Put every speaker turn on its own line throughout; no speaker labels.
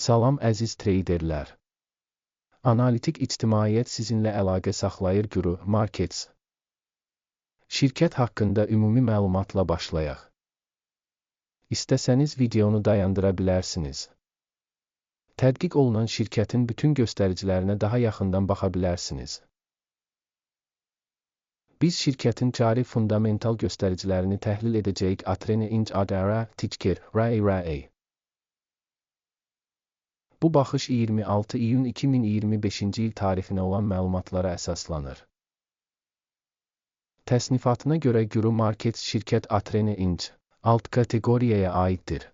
Salam əziz treyderlər. Analitik ictimaiyyət sizinlə əlaqə saxlayır Guru Markets. Şirkət haqqında ümumi məlumatla başlayaq. İstəsəniz videonu dayandıra bilərsiniz. Tədqiq olunan şirkətin bütün göstəricilərinə daha yaxından baxa bilərsiniz. Biz şirkətin cari fundamental göstəricilərini təhlil edəcəyik. Atrene Inc. ADR, ticker, RARA. Bu baxış 26 iyun 2025-ci il tarixinə olan məlumatlara əsaslanır. Təsnifatına görə Guru Markets şirkət Atrene Inc. Alt kateqoriyaya aiddir.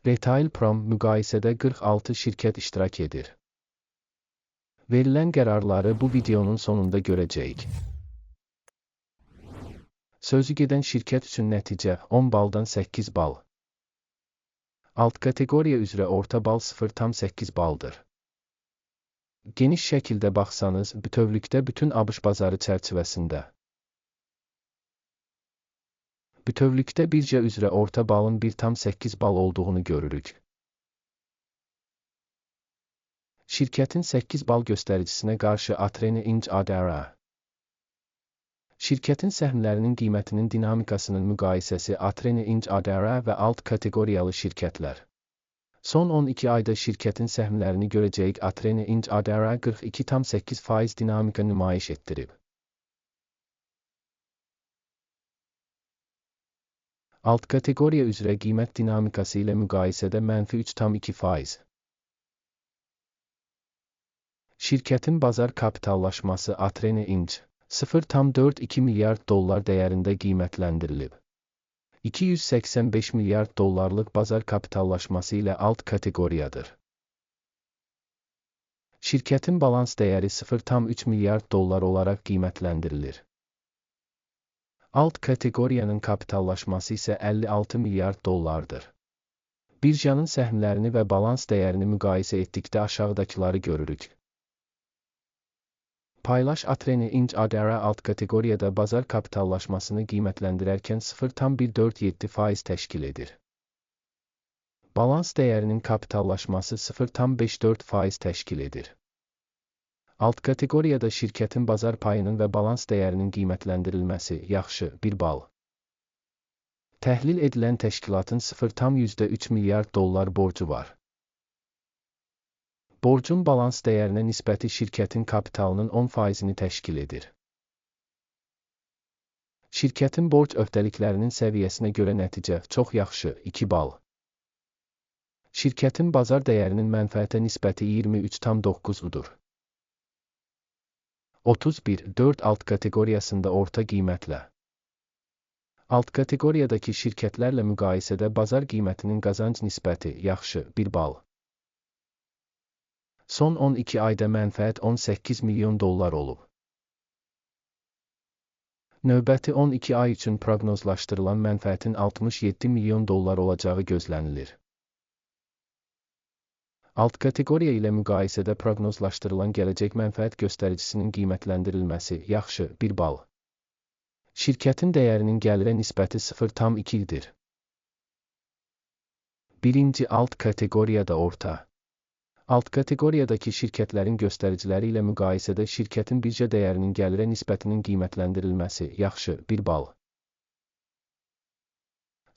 Retail Prom müqayisədə 46 şirkət iştirak edir. Verilən qərarları bu videonun sonunda görəcəyik. Sözü gedən şirkət üçün nəticə 10 baldan 8 bal. Alt kateqoriya üzrə orta bal 0,8 baldır. Geniş şəkildə baxsanız, bütövlükdə bütün ABŞ bazarı çərçivəsində. Bütövlükdə birja üzrə orta balın 1,8 bal olduğunu görürük. Şirkətin 8 bal göstəricisinə qarşı Atrene Inc. ADR. Şirkətin səhmlərinin qiymətinin dinamikasının müqayisəsi Atrene Inc. ADR və alt kateqoriyalı şirkətlər. Son 12 ayda şirkətin səhmlərini görəcəyik. Atrene Inc. ADR 42,8% dinamika nümayiş etdirib. Alt kateqoriya üzrə qiymət dinamikası ilə müqayisədə mənfi 3,2%. Şirkətin bazar kapitallaşması Atrene Inc. 0,42 milyard dollar dəyərində qiymətləndirilib. 285 milyard dollarlıq bazar kapitallaşması ilə alt kateqoriyadır. Şirkətin balans dəyəri 0,3 milyard dollar olaraq qiymətləndirilir. Alt kateqoriyanın kapitallaşması isə 56 milyard dollardır. Birjanın səhmlərini və balans dəyərini müqayisə etdikdə aşağıdakıları görürük. Paylaş Atrene Inc. ADR alt kateqoriyada bazar kapitallaşmasını qiymətləndirərkən 0,147% təşkil edir. Balans dəyərinin kapitallaşması 0,54% təşkil edir. Alt kateqoriyada şirkətin bazar payının və balans dəyərinin qiymətləndirilməsi yaxşı, 1 bal. Təhlil edilən təşkilatın 0,3 milyard dollar borcu var. Borcun balans dəyərinə nisbəti şirkətin kapitalının 10%-ni təşkil edir. Şirkətin borc öhdəliklərinin səviyyəsinə görə nəticə çox yaxşı, 2 bal. Şirkətin bazar dəyərinin mənfəətə nisbəti 23,9-udur. 31,4 alt kateqoriyasında orta qiymətlə. Alt kateqoriyadakı şirkətlərlə müqayisədə bazar qiymətinin qazanc nisbəti yaxşı, 1 bal. Son 12 ayda mənfəət 18 milyon dollar olub. Növbəti 12 ay üçün proqnozlaşdırılan mənfəətin 67 milyon dollar olacağı gözlənilir. Alt kateqoriya ilə müqayisədə proqnozlaşdırılan gələcək mənfəət göstəricisinin qiymətləndirilməsi yaxşı, 1 bal. Şirkətin dəyərinin gəlirə nisbəti 0,2-dir. Birinci alt kateqoriyada orta. Alt kateqoriyadakı şirkətlərin göstəriciləri ilə müqayisədə şirkətin birja dəyərinin gəlirə nisbətinin qiymətləndirilməsi yaxşı, 1 bal.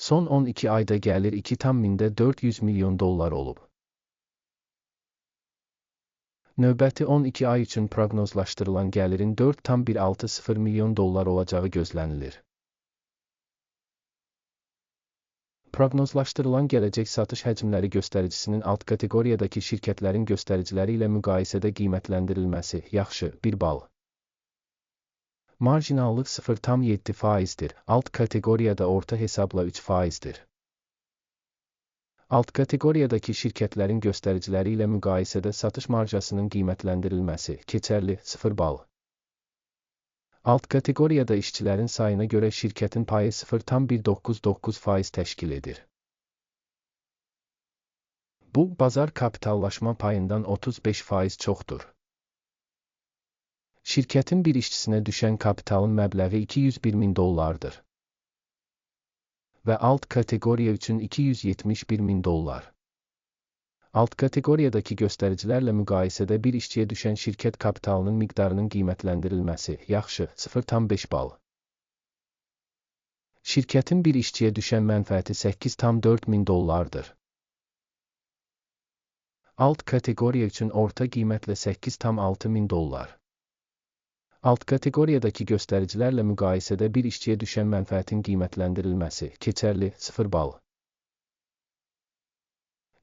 Son 12 ayda gəlir 2,4 milyon dollar olub. Növbəti 12 ay üçün proqnozlaşdırılan gəlirin 4,160 milyon dollar olacağı gözlənilir. Proqnozlaşdırılan gələcək satış həcmləri göstəricisinin alt kateqoriyadakı şirkətlərin göstəriciləri ilə müqayisədə qiymətləndirilməsi yaxşı, 1 bal. Marjinallıq 0,7%-dir, alt kateqoriyada orta hesabla 3%-dir. Alt kateqoriyadakı şirkətlərin göstəriciləri ilə müqayisədə satış marjasının qiymətləndirilməsi keçərli, 0 bal. Alt kateqoriyada işçilərin sayına görə şirkətin payı 0,199% təşkil edir. Bu, bazar kapitallaşma payından 35% çoxdur. Şirkətin bir işçisinə düşən kapitalın məbləği 201 min dollardır. Və alt kateqoriya üçün 271 min dollar. Alt kateqoriyadakı göstəricilərlə müqayisədə bir işçiyə düşən şirkət kapitalının miqdarının qiymətləndirilməsi, yaxşı, 0,5 bal. Şirkətin bir işçiyə düşən mənfəəti 8,4 min dollardır. Alt kateqoriya üçün orta qiymətlə 8,6 min dollar. Alt kateqoriyadakı göstəricilərlə müqayisədə bir işçiyə düşən mənfəətin qiymətləndirilməsi, keçərli, 0 bal.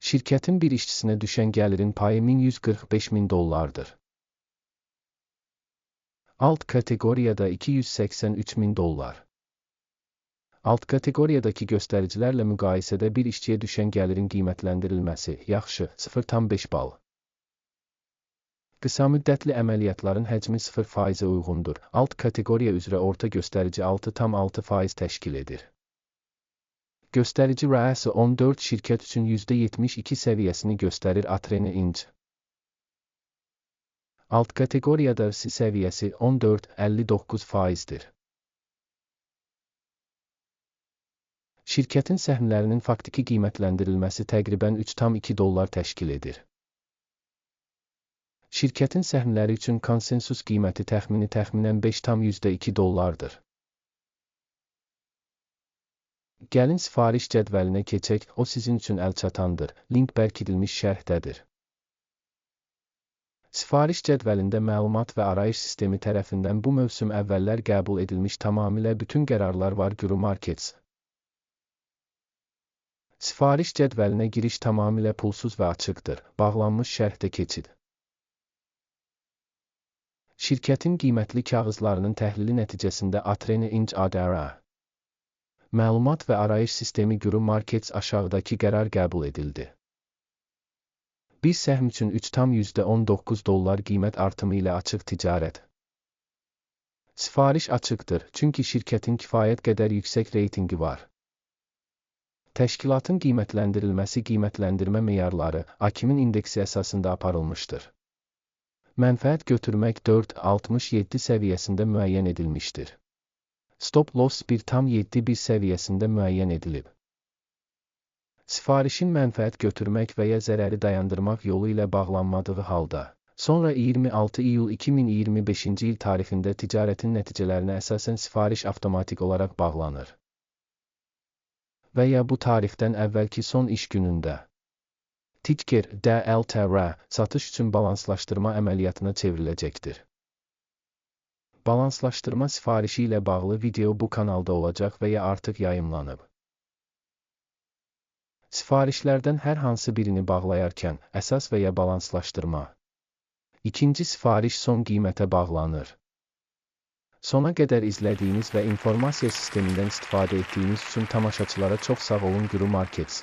Şirkətin bir işçisinə düşən gəlirin payı 1145 min dollardır. Alt kateqoriyada 283 min dollar. Alt kateqoriyadakı göstəricilərlə müqayisədə bir işçiyə düşən gəlirin qiymətləndirilməsi, yaxşı, 0,5 bal. Qısa müddətli əməliyyatların həcmi 0%-ə uyğundur. Alt kateqoriya üzrə orta göstərici 6,6% təşkil edir. Göstərici RAS-ı 14 şirkət üçün %72 səviyyəsini göstərir Atreni Inc. Alt kateqoriyada RSI səviyyəsi 14,59%-dir. Şirkətin səhmlərinin faktiki qiymətləndirilməsi təqribən 3,2 dollar təşkil edir. Şirkətin səhmləri üçün konsensus qiyməti təxmini təxminən 5,2 dollardır. Gəlin sifariş cədvəlinə keçək, o sizin üçün əlçatandır. Link bərkidilmiş şərhdədir. Sifariş cədvəlində məlumat və arayış sistemi tərəfindən bu mövsüm əvvəllər qəbul edilmiş tamamilə bütün qərarlar var Guru Markets. Sifariş cədvəlinə giriş tamamilə pulsuz və açıqdır. Bağlanmış şərhdə keçid. Şirkətin qiymətli kağızlarının təhlili nəticəsində Atreni Inc. ADR Məlumat və arayış sistemi Guru Markets aşağıdakı qərar qəbul edildi. Bir səhm üçün 3,19 dollar qiymət artımı ilə açıq ticarət. Sifariş açıqdır, çünki şirkətin kifayət qədər yüksək reytinqi var. Təşkilatın qiymətləndirilməsi qiymətləndirmə meyarları AKİM-in indeksi əsasında aparılmışdır. Mənfəət götürmək 4,67 səviyyəsində müəyyən edilmişdir. Stop loss 1,71 səviyyəsində müəyyən edilib. Sifarişin mənfəət götürmək və ya zərəri dayandırmaq yolu ilə bağlanmadığı halda, sonra 26 iyul 2025-ci il tarixində ticarətin nəticələrinə əsasən sifariş avtomatik olaraq bağlanır. Və ya bu tarixdən əvvəlki son iş günündə. Ticker DLTR satış üçün balanslaşdırma əməliyyatına çevriləcəkdir. Balanslaşdırma sifarişi ilə bağlı video bu kanalda olacaq və ya artıq yayımlanıb. Sifarişlərdən hər hansı birini bağlayarkən, əsas və ya balanslaşdırma. İkinci sifariş son qiymətə bağlanır. Sona qədər izlədiyiniz və informasiya sistemindən istifadə etdiyiniz üçün tamaşaçılara çox sağ olun Guru Markets.